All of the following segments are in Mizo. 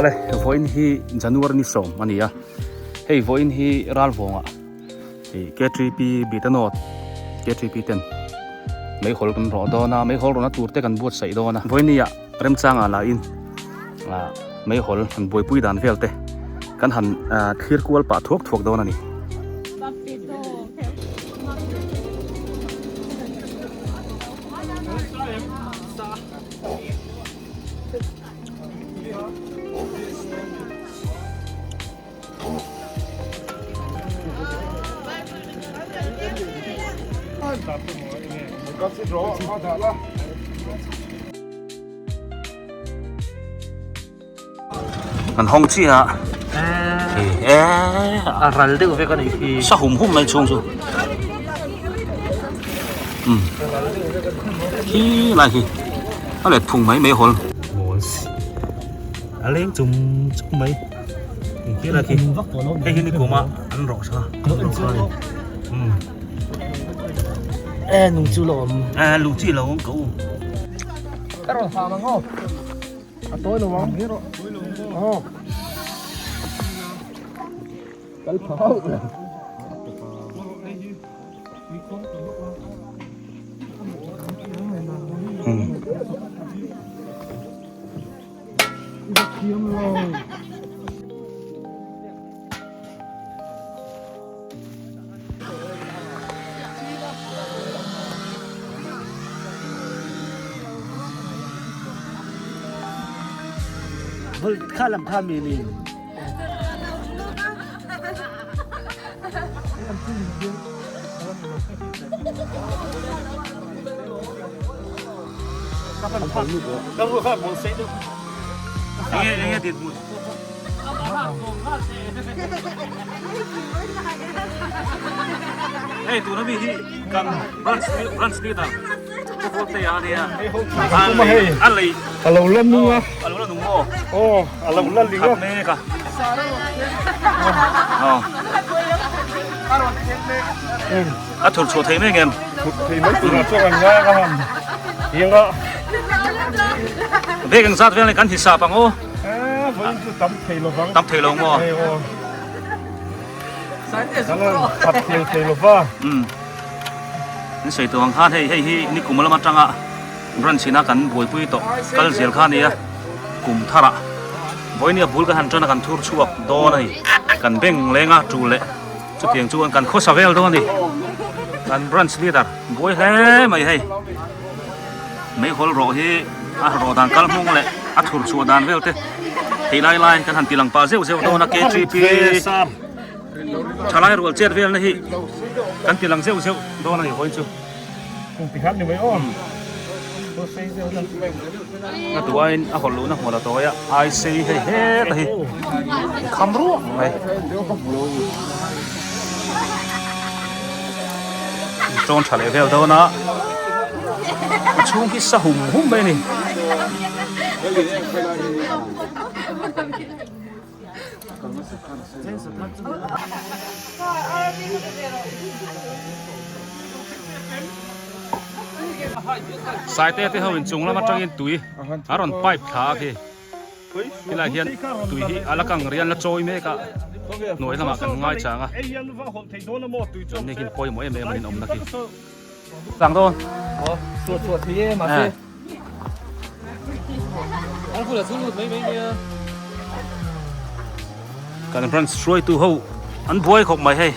Awle, vawiin hi January ni sawm a ni a, hei vawiin hi Ralvawngah ih K3P Bitanawt K3P ten meihawl kan rawh dawn a, meihawl rawhna tur te kan buatsaih dawn a, vawiin ni ah remchangah lah in ah meihawl han buaipui dan vel te kan han ah thlir kual pah thuak thuak dawn a ni. Kan hawng chiah a e a ral deuh vek a nih khi sa hum hum mai chhung chu um khi lai khi a let phung mai mai hawl a leng chung chung mai khi lai khi hei hi ni kuma an rawh sa an rawh sa ni um e nung chu lo awm e lu chi lo awm ko ka rawn ham ang aw A tawi lo ang. Aw. Kal phau. Thiam lo. Kha lam kha mi ni. Enge enge dit mut. Hei tuna mi hi kan branch branch leader Pu Vawltea a nia. A lei a lo la nung a. A lo la nung maw? Aw a lo la ling a. Khat mek a. Aw. A thur chhuah thei mai ngem? Thur thei mai turah chuan kan ngai a han hiang a. Vek engzat vel nge kan hisap ang aw? Eh, vawiin chu tam thei lo vang. Tam thei lo maw? Hei aw. Kan han khat thei thei lo va. Um. Ni sawi tawh ang khan hei hei hi ni kum lam atanga branch ina kan buaipui tawh kal zel kha nia kum tharah vawiin a bul kan han tan a kan thur chhuak dawn a ni. Kan beng lenga tul leh chutiang chuan kan khawsa vel dawn a ni. Kan branch leader buai hle mai hei. Meihawl rawh hi a rawh dan kal hmung leh a thur chhuah dan vel te hei lai lai kan han ti lang pah zeuh zeuh dawn a KTP thalai rual chet vel na hi kan ti lang zeuh zeuh dawn a ni hawi chu. A duain a hawlh luhna hmual a tawi a ai sei hei heta hi kham ruak mai. Tawn tha leh vel dawn a a chhung hi sa hum hum mai a ni. Saite te ho in chung lam atangin tui a rawn pipe thla a khi. Helai hian tui hi a la kang rian la chawi mek a, hnuai lamah kan ngai chang a, an ni hian pawimawh em em an inawmna khi. Tlang dawn. Kan branch hruaitu ho an buai khawp mai hei.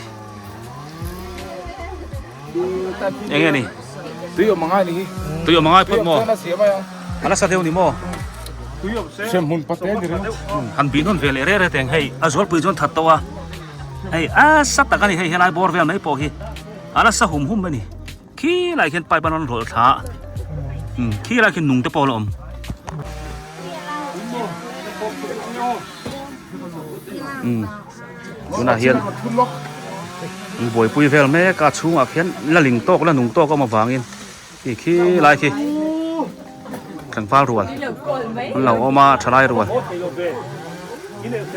Enge ni? Tui awm angai ni hi. Tui awm angai phawt maw? A nasa deuh ni maw? Sem hmun pate ni reng. Han bih hnawn ve leh reh reh teng hei a zualpui chuan that tawh a. Hei a sa tak a ni hei helai bawr vel mai pawh hi a nasa hum hum a ni. Khi lai khian pipe an rawn rawlh thla a. Khi lai khian nung te pawh a la awm. Tunah hian an buaipui vel mek a chhungah khian la ling tawk la nung tawk a awm avangin khi khi lai khi tlangval rual an lo awm a thalai rual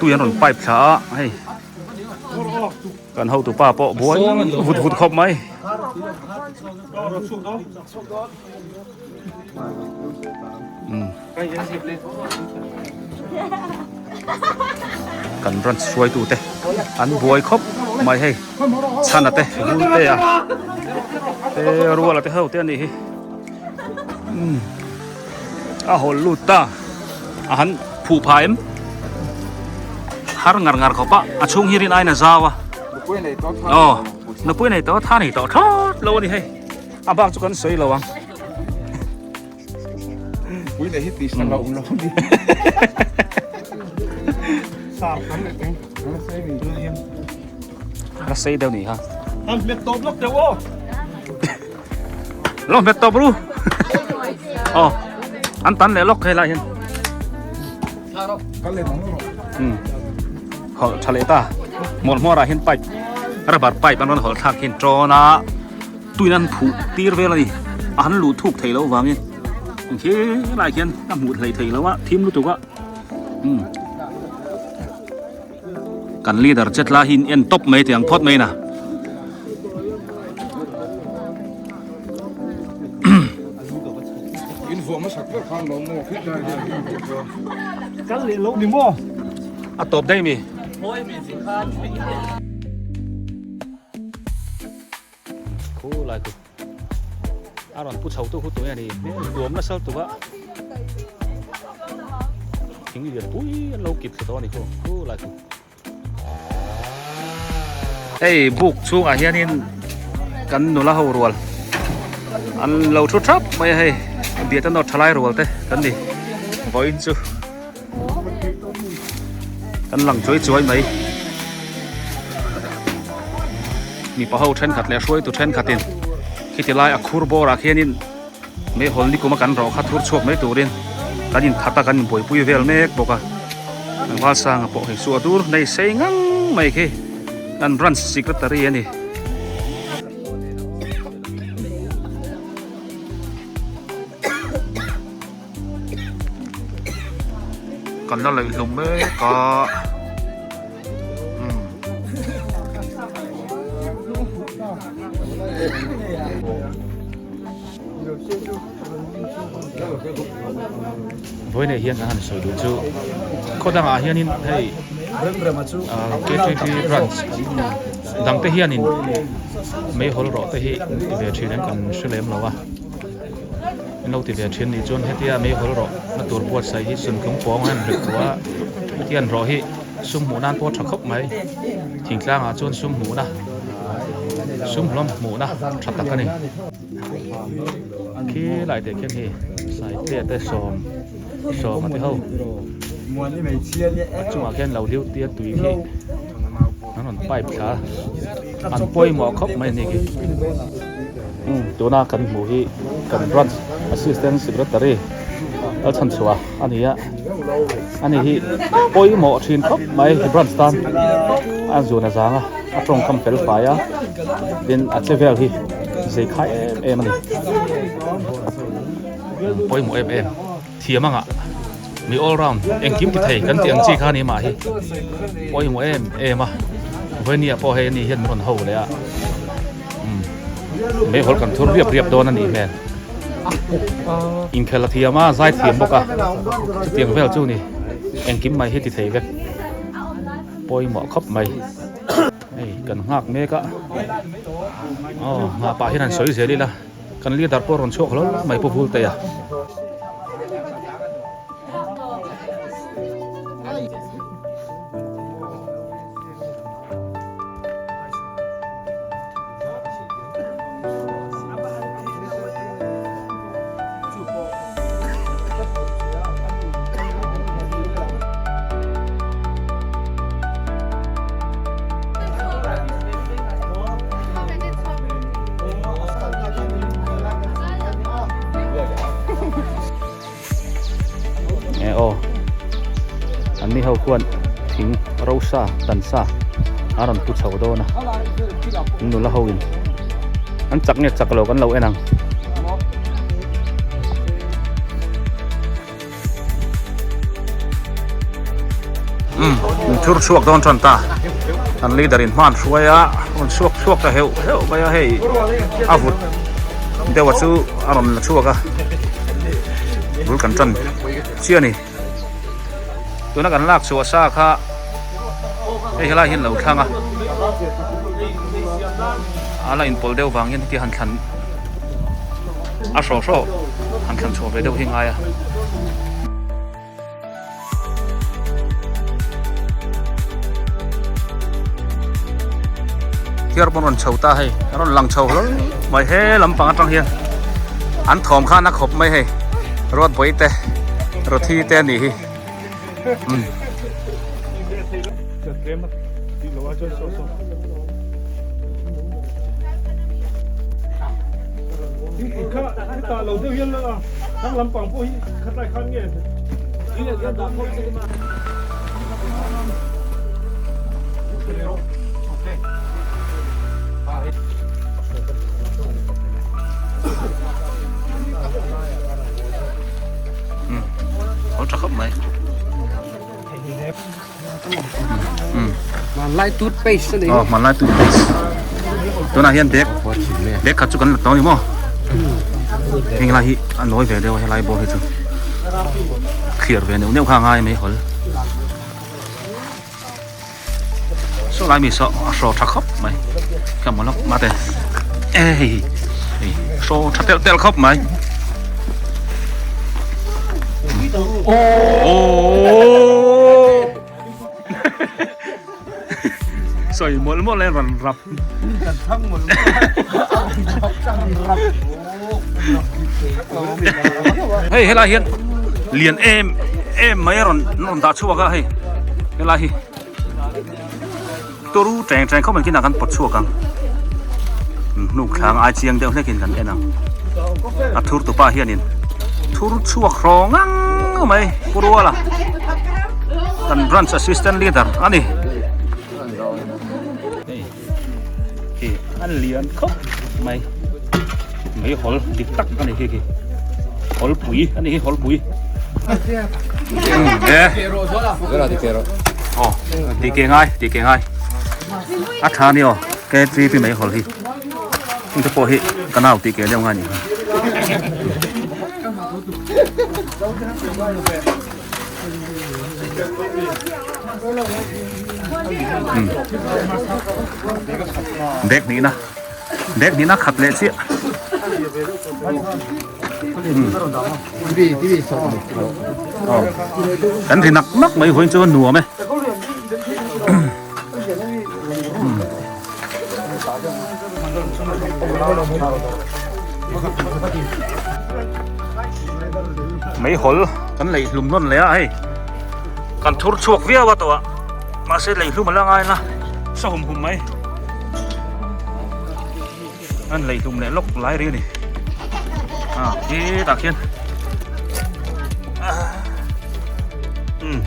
tui an rawn pipe thla a hei kan hotu pa pawh buai vut vut khawp mai. Kan branch hruaitute an buai khawp mai hei chhana te vul te a te ruala te ho te a nih hi umm a hawl lut ta a han phuh phah em har ngar ngar khawp a a chhung hi rin aiin a zau a aw nupui nei tawh tha nei tawh thlawt lo a ni hei a bak chu kan sawi lo ang. Pui leh hi tih sa lo lo ni. Sa kan leh teng. Kan sei ni tu hian. Ra sei deuh ni ha. Am met top lok deuh o. Lo met top ru. Oh. An tan leh lok hei lai hian. Kan leh dang ro. Um. Hol tha leh ta. Mor mor ah hian pipe rubber pipe an rawn hol thlak hian tawn a. Tuin an phuh tir vel a ni, a han luh thuk theih loh vangin eng khi lai khian a hmuh hleih theih loh a, thim lutuk a umm kan leader chet lai hi in en tawp mai tih ang phawt mai na. A tawp daih mi. Khu lai chu a rawn pu chho tu khu tunge ni hmel tuam nasa lutuk a thing lian pui an lo kip thla tawh a ni khu khu lai chu hei buk chhungah hianin kan nula ho rual an lo thu thap mai a hei biate nawt tha lai rual te kan ni vawiin chu. Kan lang chuai chuai mai. Mipa ho thenkhat leh hruaitu thenkhatin khiti lai a khur bawrah khianin meihawl ni kuma kan rawh kha thur chhuak mai turin kan inthat a kan inbuaipui vel mek bawk a. Tlangval sanga pawh hei chu a dur nei sei ngang mai khi kan branch secretary a ni. Kan la laih hlawm mek a umm. Vawiinah hian kan han sawi duh chu khaw dangah hianin hei K_T_P branch dangte hianin meihawl rawh te hi an ti ve thin ang kan hre lem lo a. An lo ti ve thin nih chuan hetia meihawl rawh na tur buatsaih hi suntlung pawng a han rit tawh a, hetia an rawh hi sum hmuh nan pawh a tha khawp mai. Thingtlangah chuan sum hmuhna sum hlawm hmuhna tha tak a ni. Khi lai teh khian hei Saite te sawm sawm a ti ho a chungah khian lo duty a tui khi an rawn pipe thla a an pawimawh khawp mai a ni khi. Tuna kan hmuh hi kan branch assistant secretary Lalchhanchhuah a ni a, ani hi pawimawh thin khawp mai branch tan a zun a zang a, a tawngkam fel fai a, tin a che vel hi zei khai em em a ni, pawimawh em em thiam anga mi all round engkim ti thei kan tih ang chi kha a ni mah hi pawimawh em em a, vawinia pawh hei ani hian min rawn ho leh a. Meihawl kan thur riap riap dawn a nih hmel. Inkhel a thiam a, zai thiam bawk a, chutiang vel chu ni. Engkim mai hi ti thei vek. Pawimawh khawp mai. Hei kan nghak mek a. Aw nghah pah hian han sawi zel ila. Kan leader pawh rawn chhuak hlawl mai Pu Vultea. E aw an ni ho khuan thing rosa tan sa a rawn pu chho dawn a an nula ho in an chak nge chak lo kan lo en ang. Umm in thur chhuak dawn tan ta an leader in hman hruai a rawn chhuak chhuak ta heuh heuh mai a hei a vut deuh a chu a rawn la chhuak a bul kan tan chiah a ni. Tuna kan lak chhuah sa kha hei helai hian lo thlang a, a la inpawlh deuh vang hian heti han thlan a hraw hraw han thlan chhuah ve deuh hi ngai a. Thiar pawn rawn chho ta hei a rawn lang chho hlawl mai he lampang atang hian an thawm khan a khawp mai hei ruat bawi te rawthi te a nih hi umm. Hmanlai toothpaste a ni. Aw hmanlai toothpaste. Tunah hian bag bag khat chu kan la tawh a ni maw? Heng lai hi a nawi ve deuh a helai bawr hi chu thliar ve neuh neuh kha a ngai mai hawl. Saw lai mi saw a hraw tha khawp mai ka hmu lawk mate e hei hei hraw tha telh telh khawp mai oh sawi mawlh mawlh a rawn rap hei helai hian lian em em mai a rawn rawn dah chhuak a hei helai hi turu teng teng khawp an kinah kan pawt chhuak ang hnuk thlang ai chiang deuh hlekin kan en ang a thur tupa hianin thur chhuak hraw ngang mai pu ruala kan branch assistant leader a ni hei khi a lian khawp mai mei hawl dik tak a ni khi khi hawl pui a ni hi hawl pui aw tih ke ngai tih ke ngai a tha ni aw ke chi pi mei hawl hi heng te pawh hi ka nau tih ke deuh ngai ni kha. Bag hnihna bag hnihna khat leh chiah kan ri nak nak mai hawiin chuan nuam e. Meihawl kan lei hlum nawn leh a hei kan thur chhuak viau a tawh a mahse lei hlum a la ngai na sa hum hum mai an lei hlum leh lawk lai ri a ni a hetah khian umm.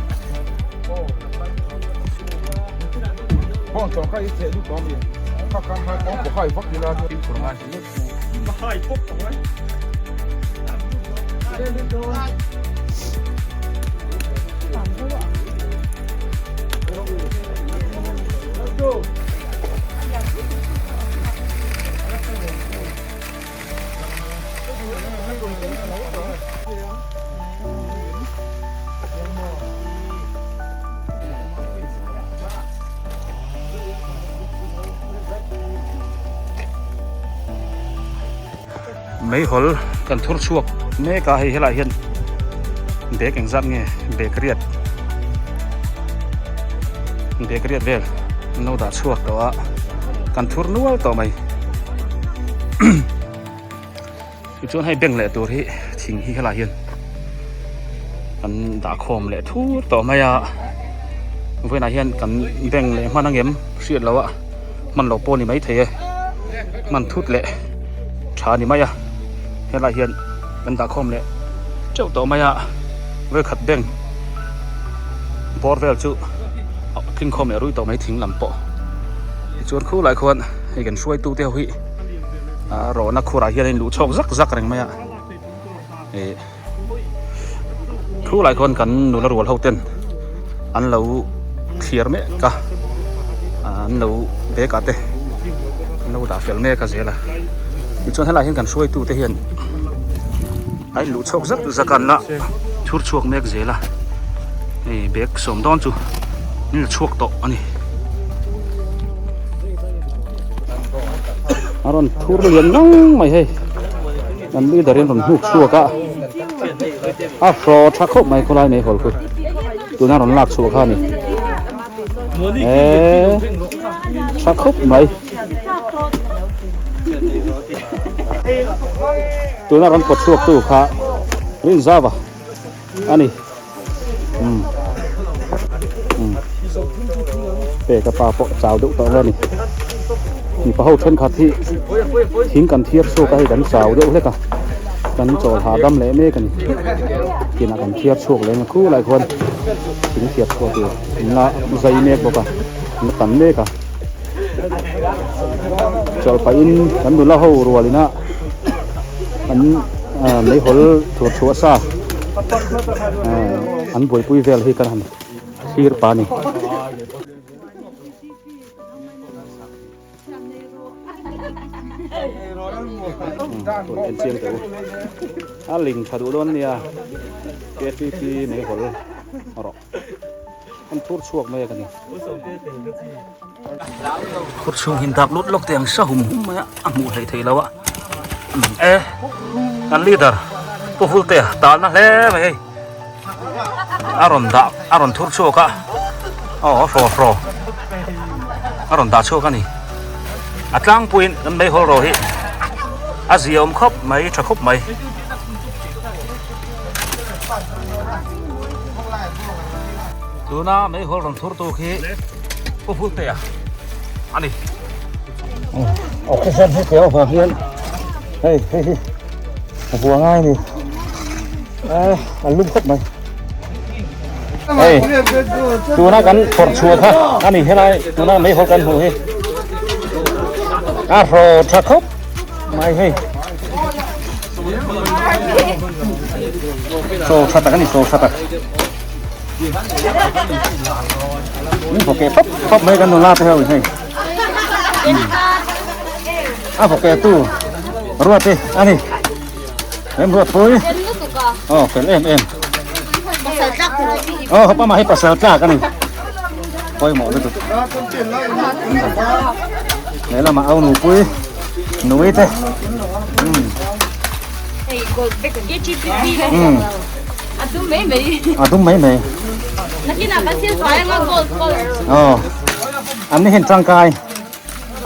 Meihawl kan thur chhuak mek a hei helaiah hian bag engzat nge bag riat bag riat vel an lo dah chhuak tawh a kan thur nual tawh mai tichuan hei bank leh tur hi thing hi helaiah hian an dah khawm leh thur tawh mai a vawiinah hian kan bank leh hman angem hriat loh a hman loh pawh a ni maithei e hman thut leh tha a ni mai a helaiah hian kan dah khawm leh teuh tawh mai a vawikhat bank bawr vel chu a tling khawm leh rui tawh mai thing lam pawh tichuan khulai khuan hei kan hruaitu te ho hi a rawhna khurah hian a inluh chhawk zak zak reng mai a ih khulai khuan kan nula rual ho ten an lo thliar mek a an lo bag ah te an lo dah fel mek a zel a tichuan helaiah hian kan hruaitu te hian a inluh chhawk zak zak a an la thur chhuak mek zel a. Hei bag sawm dawn chu an la chhuak tawh a ni. A rawn thur lian ngang mai hei kan leader in rawn hnuk chhuak a a hraw tha khawp mai khawlai mai hawl khu tuna rawn lak chhuah kha a ni eee tha khawp mai tuna rawn pawt chhuak tu kha Rinzava a ni umm umm peka pa pawh chau deuh tawh a ni mipa ho thenkhat hi thing kan thiar chhuak a hei kan chau deuh hlek a kan chawl hahdam leh mek a ni tinah kan thiar chhuak leh ang a khulai khuan thing thiar chhuah tur an la zai mek bawk a an la tam mek a chawlh pahin kan nula ho rual ina an meihawl thur chhuah sa an buaipui vel hi kan han thlir pah a ni. En chiang teh u a ling tha duh dawn nia ktp meihawl rawh. An thur chhuak mai a ka ni. Khur chhung hin dak lut lawk teh ang sa hum hum mai a, a hmuh hleih theih lo a. E, kan leader Pu Vultea talna hle mai hei. A rawn dah, a rawn thur chhuak a. Aw, a hraw hraw. A rawn dah chhuak a ni. A tlangpuiin kan meihawl rawh hi a ziaawm khawp mai, tha khawp mai. Tuna meihawl rawn thur tu khi Pu Vultea a ni. Oxygen hi tlem avang hian hei hei hi a vua ngai a ni a a lum khawp mai hei tuna kan phawrh chhuah kha a ni helai tuna meihawl kan hmuh hi a hraw tha khawp mai hei. Chaw tha tak a ni chaw tha tak in vawk eh pawp pawp mai kan nula te ho in hei a vawk eh tu ruat hi a ni em ruat pui aw fel em em aw hapa mah hi pasal tlak a ni pawimawh lutuk lehlamah au nupui nui te a dum mai mai aw an ni hian tangkai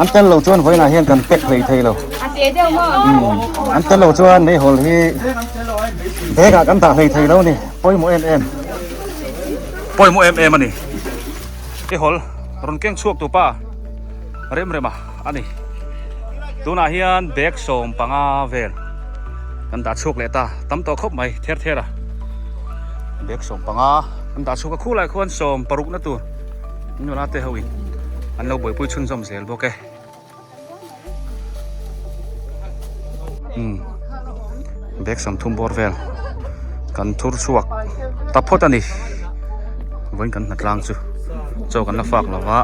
an tel lo chuan vawiinah hian kan pack hlei thei lo an tel lo chuan meihawl hi bag ah kan dah hlei thei lo a ni pawimawh em em pawimawh em em a ni meihawl rawn keng chhuak tu pa rem rem a a ni tunah hian bag 15 vel kan dah chhuak leh ta tam tawh khawp mai ther ther a bag 15 kan dah chhuak a khulai khuan 16 na tur nula te ho in an lo buaipui chhunzawm zel bawk e umm bag 30 bawr vel kan thur chhuak ta phawt a ni vawiin kan hnatlang chu chaw kan la fak lo va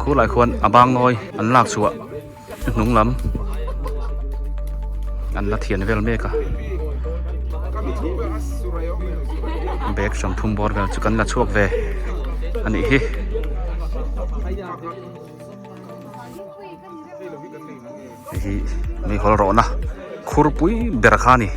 khulai khuan a bang nawi an lak chhuah hnung lam an la thian vel mek a bag 30 bawr vel chu kan la chhuak ve a nih hi. Hei hi meihawl rawhna khurpui ber kha a ni.